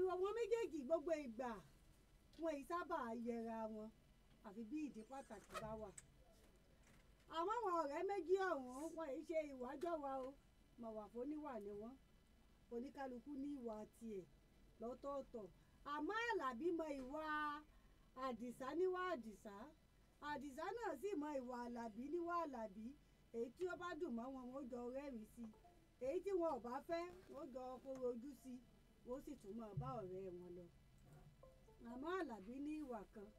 Ìwọ wọn méjèèjì gbogbo ìgbà wọn yìí sábà yẹra wọn àfi bí ìdí pàtàkì bá wà. Àmọ́ àwọn ọ̀rẹ́ méjì ọ̀hún wọn yìí ṣe ìwájọ́ wa o, mọ̀wà fóníwà ni wọ́n. Oníkálukú ní ìwà tiẹ̀ lọ́tọ̀ọ̀tọ̀. Àmọ́ Àlàbí mọ ìwà Àdìsá níwà Àdìsá, Àdìsá náà sì mọ ìwà Àlàbí níwà Àlàbí. Èyí tí ó bá dùn mọ́ wọn, wọn ó jọ rẹ́rìn-ín sí i. Èyí tí wọn ò bá fẹ́, wọn ó jọ kóró ojú sí i, wọ́n sì tún máa bá ọ̀rẹ́ wọn lọ. Àmọ́ Àlàbí ní ìwà kan.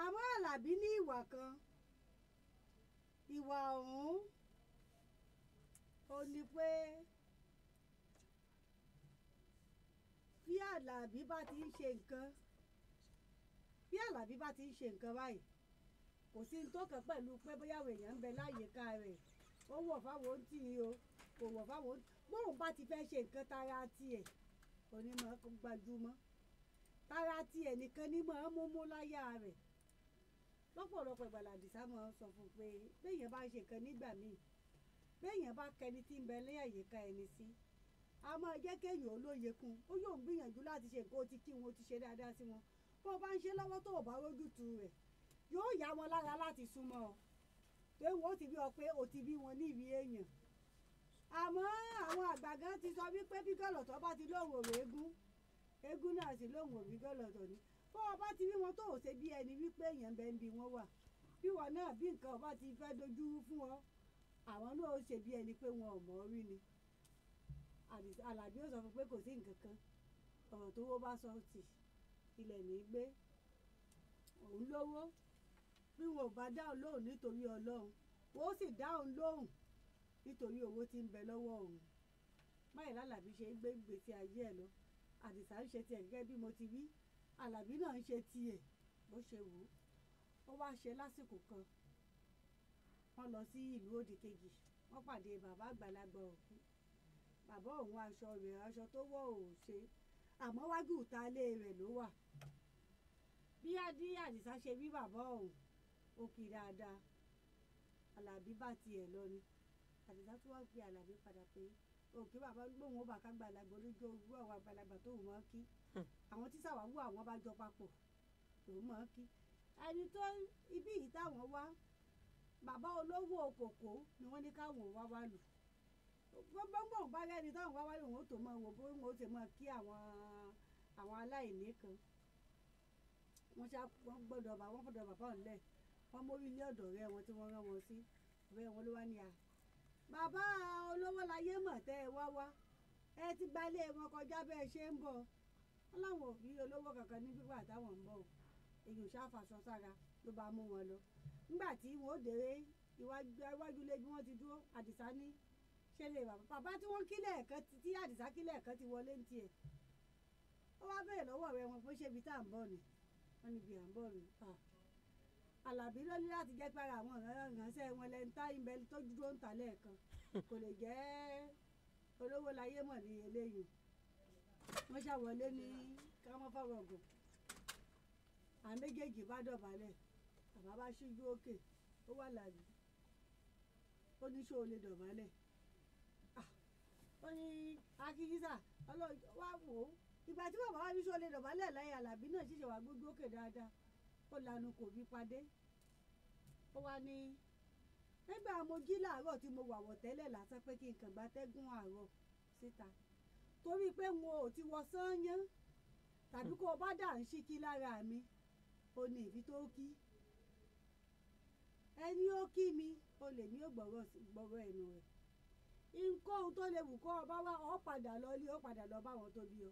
Àmọ́ Àlàbí ní ìwà kan. Ìwà ọ̀hún ó ní pé bí Àlàbí bá ti ń ṣe nǹkan, bí Àlàbí bá ti ń ṣe nǹkan báyìí, kò sí ní tó kàn pẹ̀lú pé bóyá àwọn èèyàn ń bẹ láyìíká rẹ̀. Ó wọ̀ fáwọn ohun tí o, kò wọ̀ fáwọn ohun. Bóun bá ti fẹ́ ṣe nǹkan tara tiẹ̀, onímọ̀ gbajúmọ̀. Tara tiẹ̀ nìkan ní máa ń múmú láyà rẹ̀. Lọ́pọ̀lọpọ̀ ìgbà l'Àdìsá máa ń sọ fún un pé béèyàn bá ń ṣe nǹkan nígbà míì, béèyàn bá kẹni tí ń bẹ ní àyíká ẹni sí, a máa jẹ́ kéèyàn olóye kún. Ó yóò ń gbìyànjú láti ṣe nǹkan ó ti kí wọn, ó ti ṣe dáadáa sí wọn. Bó bá ń ṣe lọ́wọ́ tó ò bá rójútu rẹ̀, yóò yá wọn lára láti súnmọ́ ọ. Pé wọn ó ti bí ọ pé o ti bí wọn ní ìwé èèyàn. Àmọ́ àwọn àgbà gan ti sọ wípé bí gọ̀lọ̀tọ̀ bá ti lóhùn òrò eégún, eégún náà sì lóhùn òbí gọ̀lọ̀tọ̀ ni. Bó o bá ti rí wọn tó ò ṣe bí ẹni wípé èèyàn bẹ ń bi wọn wà, bí wọn náà bí nǹkan bá ti fẹ́ dojú fún ọ, àwọn náà ó ṣe bí ẹni pé wọn ò mọ̀ ọ́ rí ni. Àlàbí ó sọ fún pé kò sí nǹkan kan, ọ̀rọ̀ tó wó bá sọ tì, ilẹ̀ ní í gbé. Òun lówó, bí wọn ò bá dáhùn lóhùn nítorí Ọlọ́run, wọn ó sì dáhùn lóhùn nítorí owó tí ń bẹ lọ́wọ́ òun. Báyìí l'Àlàbí ṣe ń gbé ìgbésí ayé ẹ̀ lọ. Àdìsá ń ṣe tiẹ̀ gẹ́gẹ́ bí mo ti wí. Àlàbí náà ń ṣe tiẹ̀ bó ṣe wù ú. Ó wá ṣe lásìkò kan. Wọ́n lọ sí ìlú òdì kejì. Wọ́n pàdé bàbá àgbàlagbà òkú. Bàbá òun aṣọ rẹ̀, aṣọ tó wọ̀ ò ṣe. Àmọ́ wájú ìta ilé rẹ̀ ló wà. Bí Àdìsá ṣe bí bàbá òun, ó kí dáadáa. Àlàbí bá tiẹ̀ lọ ni. Àdìsá tún wá pe Àlàbí padà pé òkè bàbá gbóhùn ó bá ká gbàlagbà lójú ogún àwọn àgbàlagbà tó wù wọ́n kí. Àwọn tí sàwáwù àwọn bá jọ papọ̀ lòún mọ̀ ọ́n kí. Ẹni tó ibi yìí táwọn wá, bàbá olówó kòkó ni wọ́n ní káwọn wá wá lù. Gbọ́ngbọ́n bá rẹ́ni táwọn wá wá lù wọ́n ó tó máa wò bó wọ́n ó ti máa kí àwọn aláìní kan. Wọ́n ṣá, wọ́n gbọ́dọ̀ bá, wọ́n gbọ́dọ̀ bàbá òun lẹ̀. Wọ́n mórí ilé ọ̀dọ̀ ọ̀rẹ́ wọn tí wọ́n rán wọn sí. Ọ̀rẹ́ wọn ló wá ní à. Bàbá olówó láyé mọ̀ tẹ́ ẹ wá wá. Ẹ ti gba ilé wọn kọjá bẹ́ẹ̀ ṣe ń bọ̀. Wọ́n láwọn ò rí olówó kankan ní gbígbà táwọn ń bọ̀ o. Èyí ò ṣá faṣọ sára ló bá mú wọn lọ. Nígbà tí wọn ó dé iwájú ilé bí wọ́n ti dúró, Àdìsá ní ṣe lè bàbá. Bàbá tí wọ́n kílẹ̀ ẹ̀kan tí Àdìsá kílẹ̀ ẹ̀kan ti wọlé ní tiẹ̀. Ó wá béèrè lọ́wọ́ ọ̀rẹ́ wọn pé ṣé ibi tá à ń bọ̀ ni. Wọ́n ní ibi à ń bọ̀ ni. Àlàbí ló ní láti jẹ́ pé ara àwọn ìránṣẹ́ wọn lẹ́nu tá ìbẹ̀ tó dúró ń ta lẹ́ẹ̀kan. Kò lè jẹ́ olówó láyé mọ̀ ní eléyìí. Wọ́n ṣá wọlé ní ká mọ́ fọwọ́ gùn. Àwọn méjèèjì bá dọ̀bálẹ̀. Bàbá bá ṣíjú òkè, ó wà láàbí. Ó ní ṣé o lè dọ̀bálẹ̀? Ó ní Akínísà, Ọlọ́run wá wò ó. Ìgbà tí bàbá wá ní ṣé o lè dọ̀bálẹ̀ láyé Àlàbí náà ṣẹ̀ṣẹ̀ wá gbójú òkè dáadáa. Ó lanu kò fi padé. Ó wá ní nígbà mo jí làárọ̀ tí mo wàwọ̀ tẹ́lẹ̀ lásán pé kí n kàn gba tẹ́gùn àárọ̀ síta. Torí pé n ò ti wọ sányán tàbí kó o bá dà ń ṣíkí lára mi, ó ní ìfi tó kí. Ẹni ó kí mi, ó lè ní ó gbọ́rọ̀ ẹnu rẹ̀. Nǹkan tó lè wù kó o bá wá, ó padà lọ ilé, ó padà lọ bá wọn tó bí ọ.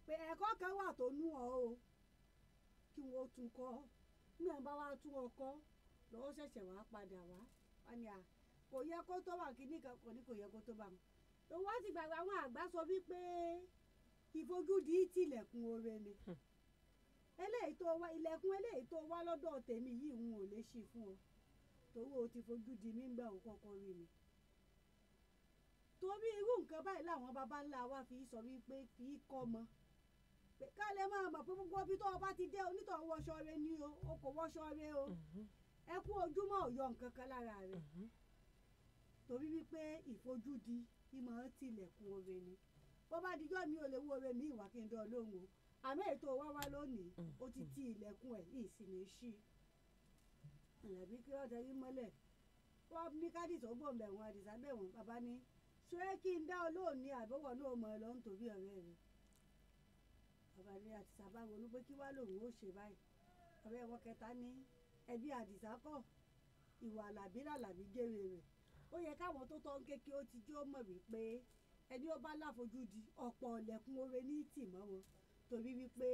Pé ẹ̀kọ́ kan wà tó nú ọ o, kí wọn ó tún kọ́. Nígbà bá wá tún ọ kọ́, lọ ṣẹ̀ṣẹ̀ wá padà wá. Wọ́n ní à, kò yẹ kó tó bá kíní kan, kò ní kò yẹ kó tó bá wọn. Wọ́n ti gbàgbé àwọn àgbà sọ wípé ìfojúdi tilẹ̀kùn oore ni. Eléyìí tó wá, ilẹ̀kùn eléyìí tó wá lọ́dọ̀ tèmi yìí n ò lè ṣí fún ọ. Torí o ti fojú di mí nígbà o kọ́kọ́ rí mi. Torí irú nǹkan báyìí làwọn baba ńlá wa fi sọ wípé fi kọ́ mọ. Pé ká lè máa mọ̀ pé gbogbo ibi tó o bá ti dé onítọ̀hún wọṣọ rẹ ni o, o kò wọṣọ rẹ o. Ẹ kú ojúmọ́ ò yọ nǹkan kan lára rẹ̀. Torí wípé ìfojúdi ìmọ̀ tilẹ̀kùn oore ni. Bó bá dijọ́ mi ò lè wo ore mi ìwà kí n dán lóhùn o, àmọ́ ètò wá wá lónìí ó ti ti ilẹ̀kùn ẹ̀ ìsìn sí. Àlàbí kí wọ́n tẹrí mọ́lẹ̀, wọ́n ní kádìsó gbòǹbẹ̀ wọn, Àdìsá bẹ̀ wọ́n. Bàbá ní ṣé kí n dá olóòn ní àbọ̀wọ̀ náà mọ̀ ẹ́ lọ nítorí ọ̀rẹ́ rẹ̀. Bàbá ní Àdìsá bá ronú pé kí wá lòun ó ṣe báyìí. Ọ̀rẹ́ wọn kẹta ní ẹbí Àdìsá kọ̀, ìwà Àlàbí làlàbí jèrè rẹ̀. Ó yẹ káwọn tó tọ́ ń kéke ó ti jó mọ̀ wípé ẹni ó bá láfojúdi ọ̀pọ̀ ọ̀lẹ̀kùn oore ní tì mọ́ wọn, torí wípé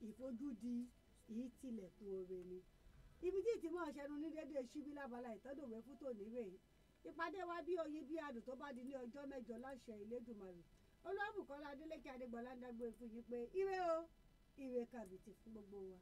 ìfojúdi yìí tilẹ̀kùn oore ni. Ibi tí ìtìmọ̀ ṣẹnu ní déédéé ṣíbí lábala ìtọ́dọ̀wé fún tòní rèé. Ìpàdé wa bí oyin bí adùn tó bá di ní ọjọ́ mẹ́jọ láṣẹ Elédùmarè. Olúwabùkọ́lá Adélékè Adégbọlá ń dágbére fún yín pé ire o, ire kàbìtì fún gbogbo wa.